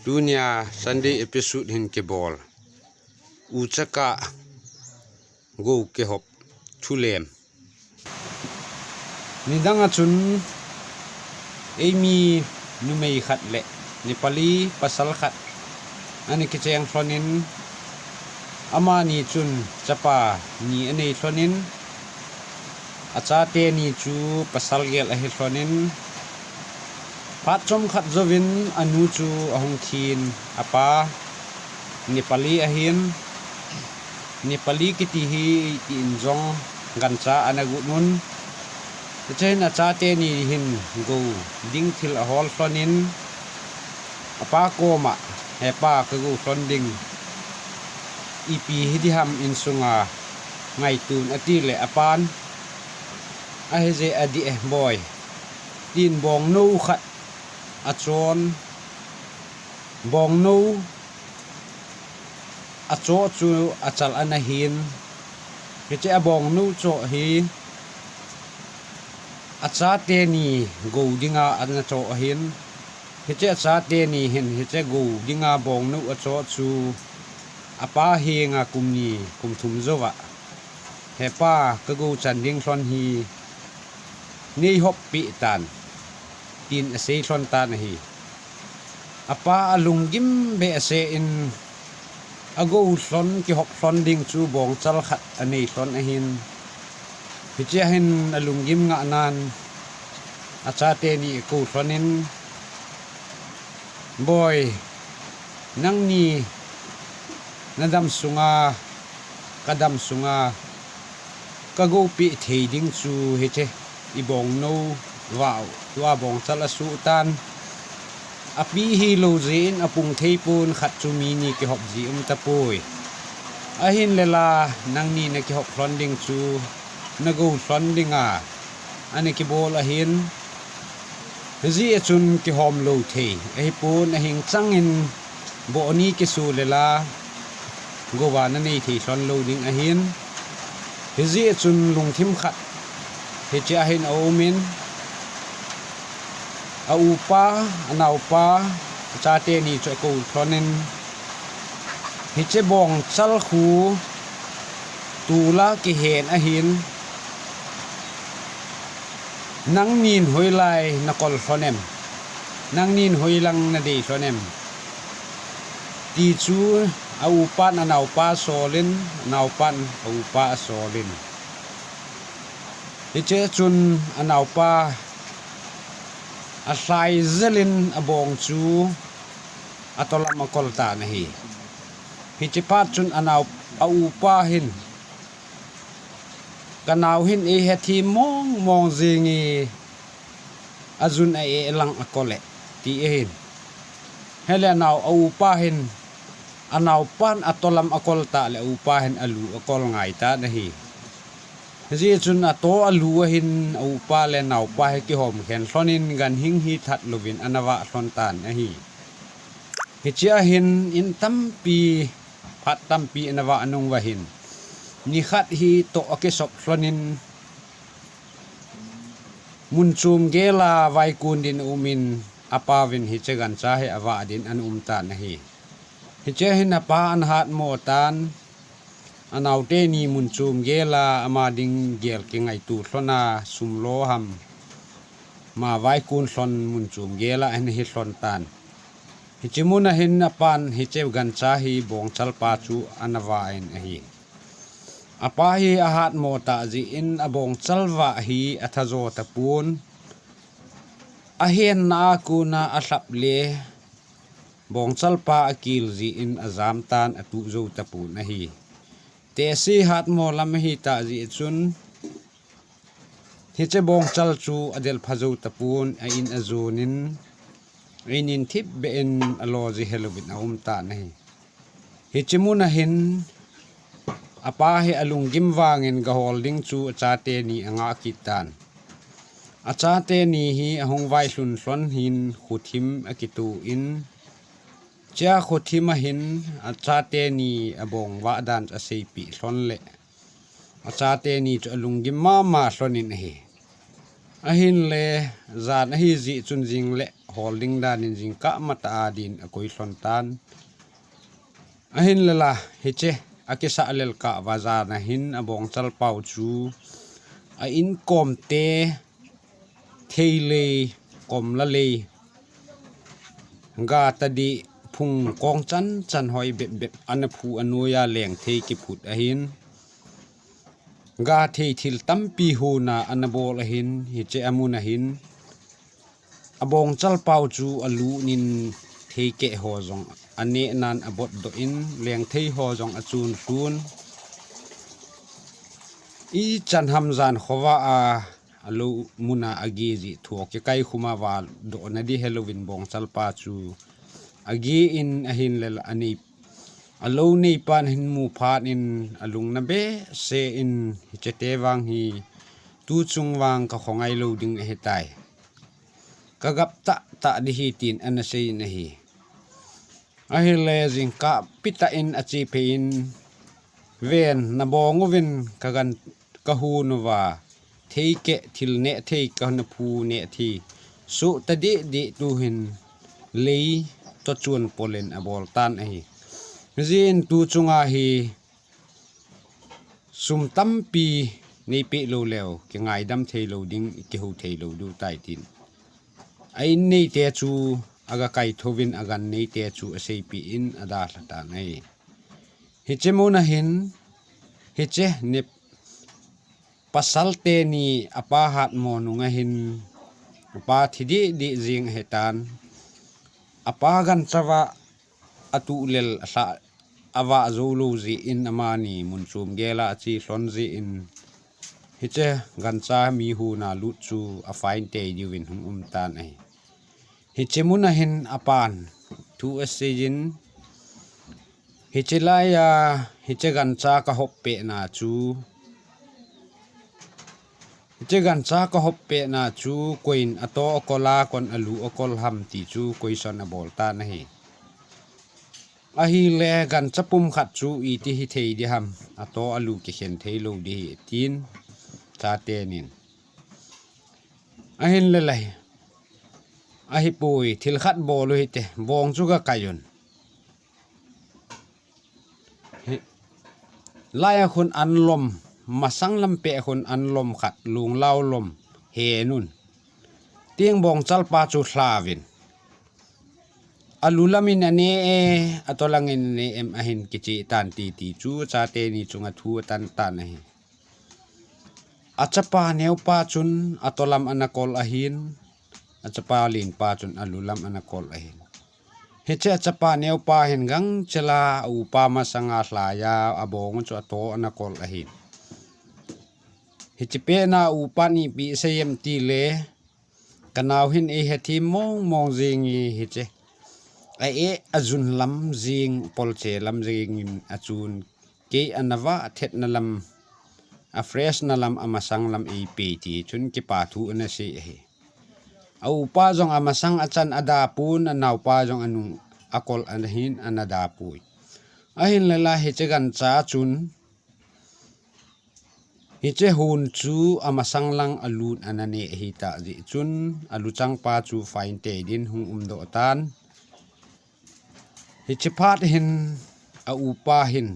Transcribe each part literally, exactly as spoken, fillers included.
Tunia Sunday episode hin kibol. Uchaka gou kihop thulem. Nidang a chun eimi numei khat le Nepali pasal khat ana kicheng lhonin, amani chun chapa ni anei lhonin, achate ni chu pasal gel ahi lhonin, phat chomkhat jouvin anu chu ahung thin, apa Nepali ahin, Nepali kiti hi iti in jong gancha ana gu nun. Hiche hin achate ni hin gou ding thil ahol lhonin, apa koma, "He pa, ka gou lhon ding, ipi hi diham insunga ngaitun," ati le apan, "Ahije adih e boi," tin bongnou khat achon, bongnou achoh chu achal ana hin, hiche abongnou choh hi achate ni gou dinga ana choh ahin, hiche achate ni hin hiche gou dinga bongnou achoh chu apa henga kum ni kum thum jouva, "He pa, ka gou chan ding lhon hi nei hop peh tan," tin asei lhon tan ahi. Apa alunggim behseh in agou lhon kihop lhon ding chu bongchal khat anei lhon ahin. Hichea hin alunggim ngah nan achate ni akou lhonin, "Boi, nangni nadam sunga, kadam sunga, ka gou peh thei ding chu hiche ibongnou vah, tua bongchal asuh tan. Api hilou jeh in apung thei pon, khat chu mi ni kihop ji um tapoi. Ahinle la, nangni nakihop lhon ding chu nagou lhon dinga ana kibol ahin. Hijeh a chun kihom lou thei ahipon, ahing changin boh ni kisu le la, gouva nanei thei lhon lou ding ahin. Hijeh a chun lungthim khat hichea hin aumin, aupa, anaopa, achate ni chu akou lhonin, hiche bongchal khu tula kihen ahin, nangnin hoilai nakol lhon em? Nangnin hoilang nadei lhon em?" ti chu aupan anaopa asolin, anaopan aupa asolin. Hichea chun anaopa alhai jelin abong chu atolam akol tan ahi. Hiche phat chun anao, aupa hin, "Kanao hin eihethem mong mong jenge, ajun a-eh lang akol e," ti ahin. Hile anao, aupa hin, anaopan atolam akol tah le aupa hin alu akol ngai tan ahi. Hijeh chun ato alu ahin, aupa le naopa hi kihom khen lhonin ganhing hithat louvin ana vah lhon tan ahi. Hichea hin in tampi, phat tampi ana vah nung uva hin, nikhat hi toh akisop lhonin, mun chom gela vaikun din aumin, apauvin hiche gancha hi avah din ana um tan ahi. Hichea hin apa ana hatmo tan, anaote ni mun chom gela ama ding gel kingaitu lhona sum lo ham, ama vaikun lhon mun chom gela ana hi lhon tan. Hiche muna hin apan hiche gancha hi bongchal pa chu ana vah in ahi. Apa hi ahatmo tah jeh in abongchal vah hi athajo tapon. Ahenna a kona alhap le bongchal pa akil jeh in ajam tan, atuh jou tapon ahi. Tehse hatmo lam ahitah jeh chun hiche bongchal chu adelpha jou tapon, a in ajonin, a in in thipbeh in alo ji helouvin aum tan ahi. Hiche muna hin apa hi alunggim vangin gahol ding chu achate ni angah kit tan. Achate ni hi ahung vailhun lhon hin khothim akitoh in, hichea khothim a hin achate ni abong vah dan aseipeh lhon le achate ni chu alunggim mama lhonin ahi. Ahinle jan ahi jeh chun jing le hol ding dan in jingkah matah a din akoi lhon tan. Ahinle la hiche akisah lel kah uva jan ahin abongchal pau chu a inkom te theilei, komla lei, ga tadi phung kong chan chan hoi bep bep ana phu anoi a lengthei kiphut ahin. Ga thei thil tampi huna ana bol ahin, hiche amun ahin abongchal pau chu alut in theikeh ho jong aneh nan abot doh in, lengthei ho jong achun lhun. Ichan ham jan khovah a alou muna agi jeh thu kikai khum a vadoh na di helou in bongchal pa chu agi in ahinle la anei, alou neipan ahin mu phat in alung na behseh in, hiche te vang hi tuchung vang ka khongai lou ding ahitai. Ka gap tah tah di hi tin ana sei in ahi. Ahile jingkah pi tah in ache phei in, ven nabong uvin ka gan ka hun uva, theikeh thil neh thei ka na phu neh thei suh ta deh deh tuhin lei toh chuan pol in abol tan ahi. Hijeh in tuchunga hi sum tampi neipeh lou leu kingaidam thei lou ding, kihou thei lou diu tai tin a in neite chu aga kaithou vin agan neite chu aseipeh in adalha tan ahi. Hiche mun ahin, hiche ni pasal teni apa hatmo nung ahin, apa thi deh deh jing ahitan, apa gancha vah atuh lel alhah avah jou lou jeh in amani mun chom gel a ache lhon jeh in, hiche gancha mi huna lut chu afain tei diuvin hung um tan ahi. Hiche mun ahin apan thu asei in, hiche laiya hiche gancha ka hop peh na chu, hiche gancha ka hop peh na chu koiyin ato akol a kon alu akol ham ti chu question abol tan ahi. Ahile gancha pum khat chu iti hithei di ham, ato alu kikhen thei lou di hi tin chate nin. Ahinle lai, ahipoi, thil khat bol u hite, bong chu ga kai un. Hi, laiya khun an lom, masang lam peh khun an lom khat, lunglau lom, he nun. Tin bongchal pa chu lha vin, alu lam in ane e, ato lang in ane em ahin kiche tan titi chu chate ni chunga thu atan tan ahi. Achapa neo pa chun ato lam ana kol ahin, achapa len pa chun alu lam ana kol ahin. Hiche achapa neo pa hin gangchel a aupa masanga lhaiya abong chu ato ana kol ahin. Hiche pet na upan ipi asei em tile, ka nau hin eihethem mong mong jing e hiche. A eh ajun lam jing, polche lam jing in achun, kei ana vah thetna lam, a fresh na lam, amasang lam eipeh ti chun kipa thu ana sei ahi. Aupa jong amasang achan ada pon, anaopa jong anung akol ahin ana da poi. Ahinle la hiche gancha chun, hiche hun chu amasang lang alut ana ne ahitah jeh chun, aluchang pa chu fain tei din hung umdoh tan. Hiche phat hin aupa hin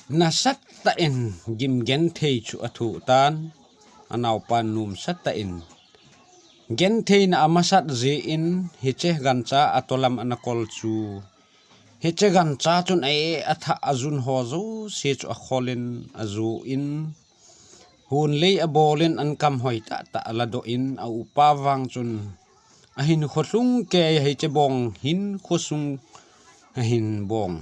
nasatah in gim genthei chu athoh tan, anaopan nomsatah in gentheina amasat jeh in hiche gancha ato lam ana kol chu, hiche gancha chun a eh athah ajun ho jouse chu akhol in ajo in, hun lei abol in ankam hoi tah tah aladoh in, aupa vang chun ahinkho lhung keiya hiche bong hinkho sung ahin bong,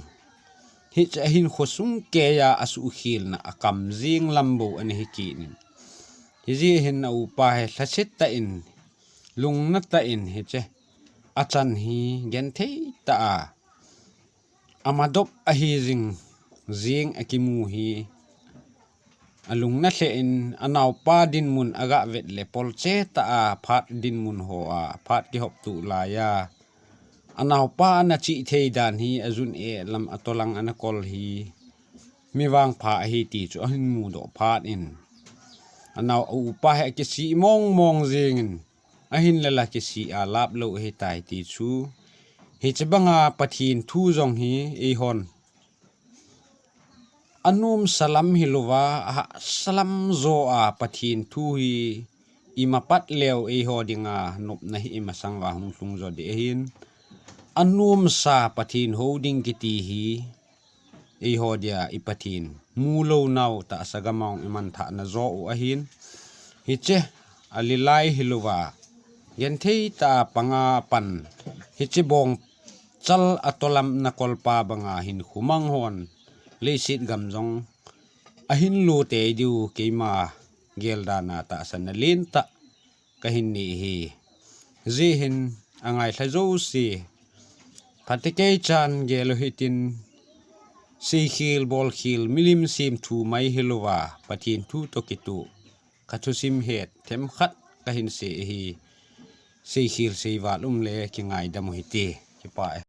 hiche ahinkho sung keiya asuhkhelna akam jing lam bou ana hi kit in. Hijeh hin aupa hi lhasetah in, lungnatah in hiche achan hi genthei tah a amadop ahi jing, jing akimu hi alungna lheh in, anaopa dinmun aga vet le polche tah a phat dinmun ho a phat kihop tuh laiya, anaopa ana chihthei dan hi ajun eh lam ato lang ana kol hi mi vangpha ahi ti chu ahin mudoh phat in, anao a upa hi akisih mong mong jingin, ahinla la kisih a lap lou ahitai ti chu. Hiche banga Pathen thu jong hi eihon anomsa lam hilouva, ahahsa lam joh a Pathen thu hi imapat leu eiho dinga nopna hi imasang uva hung lhung jo ding ahin. Anomsa Pathen hou ding kiti hi eiho dia i Pathen mu lou nau tahsa gam a imanthahna joh u ahin. Hiche alilai hilouva, genthei tah a panga pan, hiche bongchal a tolamna kolpa banga hin khumang hon leiset gam jong ahin lut tei diu keima gel dan a tahsanna lentah kahin nei ahi. Hijeh hin angailha jouse, phatecha chan gel u hitin, seikhel bolkhel, milim semthu mai hilouva, Pathen thu toh kitoh, ka thusim het themkhat kahin sei ahi. Seikhel seival um le kingaidam u hite. Kipah e.